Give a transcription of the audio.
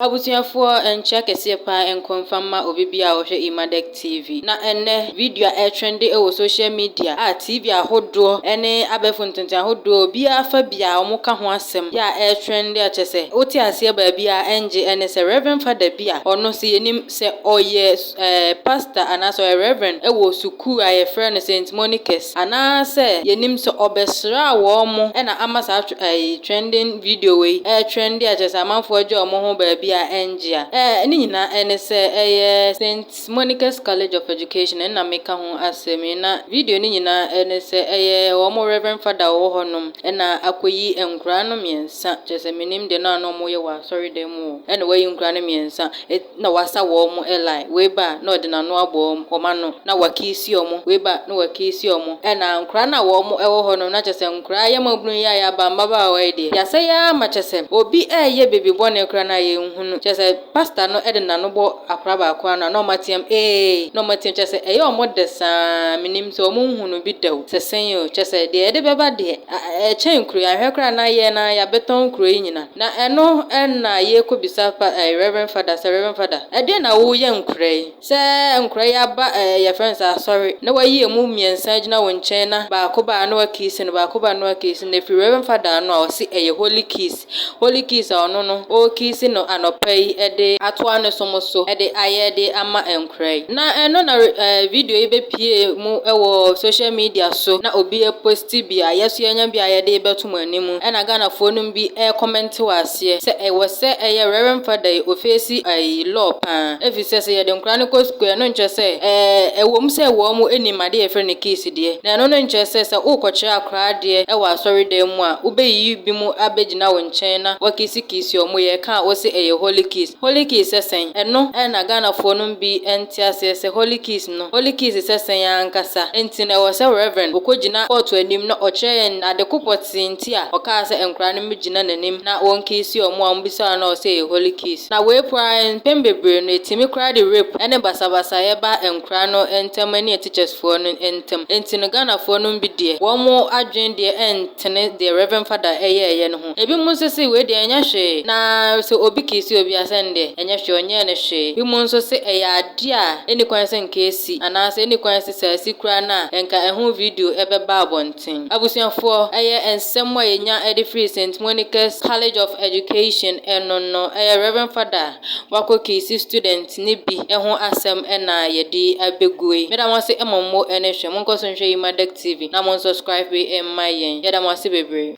Abusuafoɔ, nkyia kɛseɛ paa nkɔ mfa mma obi biara a ɔhwɛ Imadec TV. Na ɛnnɛ, video a ɛretrende wɔ social media a TV ahodoɔ ne abɛɛfo ntenten ahodoɔ obiara fa bi a wɔka ho asɛm yɛ a ɛretrende a kyerɛ sɛ wote aseɛ baabi a ɛngye ɛne sɛ Reverend Father bi a ɔno sɛ yɛnim sɛ ɔyɛ ɛɛ pastor anaasɛ ɔyɛ reverend wɔ sukuu a yɛfrɛ no St. Monica's anaasɛ yɛnim sɛ ɔbɛsraa wɔn na ama saa ɛɛ trending video wei ɛretrende a kyerɛ sɛ amanfoɔ agye wɔn ho baabi a ɛngye a ɛɛ ne nyinaa ɛne sɛ ɛyɛ St. Monica's College of Education ɛna meka ho asɛm yi. Na video no nyinaa ɛne sɛ ɛyɛ wɔn Reverend Father a ɔwɔ hɔnom ɛna akɔyi nkoraa no mmiɛnsa, kyerɛ sɛ menim deɛ no a na wɔyɛ wɔ asɔredan mu o, ɛna wayi nkoraa no mmiɛnsa na wasa wɔn line. Wei ba a na ɔde n'ano abɔ wɔn ano na wakiss wɔn, wei ba na wakiss wɔn. Ɛna nkoraa no a wɔn ɛwɔ hɔ no na kyerɛ sɛ nkoraa yɛ mmabunu yi a yɛaba mmabaawa yi deɛ yɛasɛ yɛ ama kyerɛ sɛ obi ɛɛyɛ biribi bɔne koraa no a yɛnhunu. Kyerɛ sɛ pastor no ɛde n'ano bɔ akwaraa baako ano a na ɔmo ateam ee, na ɔmo ateam, kyerɛ sɛ ɛyɛ ɔmo dɛ saa. Menim sɛ ɔmo nhunu bi da o, sɛ sɛn o, kyerɛ sɛ deɛ yɛde bɛba deɛ ɛkyɛn kuro yi ahwɛ koraa na yɛn na yɛabɛtɔn kuro yi nyina. Na ɛno ɛna yɛkɔbisa pa ɛɛ Reverend Father sɛ, Reverend Father, ɛdeɛn na woyɛ nkora yi sɛ nkora yi aba ɛɛ yɛfrɛ no sɛ asɔre na wayi emu mmiɛnsa gyina wo nkyɛn na baako baa na wakiss no, baako baa na wakiss no? Efiri Reverend Father ano a ɔsi ɛyɛ holy kiss, holy kiss a ɔno no ɔrekiss no anɔpa yi ɛde atoa ne som so ɛde ayɛ de ama nkora yi. Na ɛno na ɛɛ video yi bɛpie mu ɛwɔ social media so na obi apost bi a yɛso yɛnya bi a yɛde bɛto mo anim, ɛna Ghanafoɔ no bi ɛrecomment wɔ aseɛ sɛ ɛwɔ sɛ ɛyɛ Reverend Father yi ɔface ɛyi law paa, ɛfiri sɛ sɛ yɛde nkora no kɔ sukuu, ɛno nkyerɛ sɛ ɛɛ ɛwɔ mu sɛ wɔn mu anim adeɛ yɛfrɛ no kiss deɛ, na ɛno no nkyerɛ sɛ sɛ wokɔkyerɛ akora adeɛ ɛwɔ asɔredan mu a wobɛyiyi bi mu abɛgyina wo nkyɛn na wakissikissi ɔmo. Yɛ ka a wɔsi ɛyɛ holy kiss. Holy kiss sɛ sɛn? Ɛno ɛna Ghanafoɔ no bi ɛnte aseɛ sɛ holy kiss no, holy kiss sɛ sɛn ankasa. Nti na ɛwɔ sɛ Reverend okɔgyina kɔɔto anim na ɔkyerɛ yɛn ade ko pɔtee nti a ɔkaa sɛ nkwaraa no gyina n'anim na wɔn kiss ɔmo a wɔbisa no ɔsɛ ɛyɛ holy kiss. Na wei koraa, mpɛn bebree no etimi koraa de rape ɛne basabasayɛ ba nkwaraa no ntam ɛne teachersfoɔ no ntam. Nti no Ghanafoɔ no bi deɛ, wɔn adwene deɛ ɛntene deɛ Reverend Father ɛyɛɛyɛ no ho. Ebi mo nso sɛ wei deɛ ɛnyɛ hwee, na sɛ obi kiss obi asɛn deɛ ɛnyɛ hwee, ɔnyɛɛ no hwee. Bi mo nso sɛ ɛyɛ adeɛ a ɛni kwan sɛ nka esi anaasɛ ɛni kwan sɛ sɛ esi koraa na nka ɛho video ɛbɛba abɔnten. Abusuafoɔ, ɛyɛ nsɛm a yɛnya ɛde firi St. Monica's College of Education. Ɛno no ɛyɛ Reverend Father wakɔ kiss student ne bi ɛho asɛm ɛna yɛde abɛgu yi. Meda mo ase ɛmɔ mo ɛne hwɛ. Monkɔ so nhwɛ Imadec TV na mo nsubscribe ɛmma yɛn. Yɛda mo ase bebree.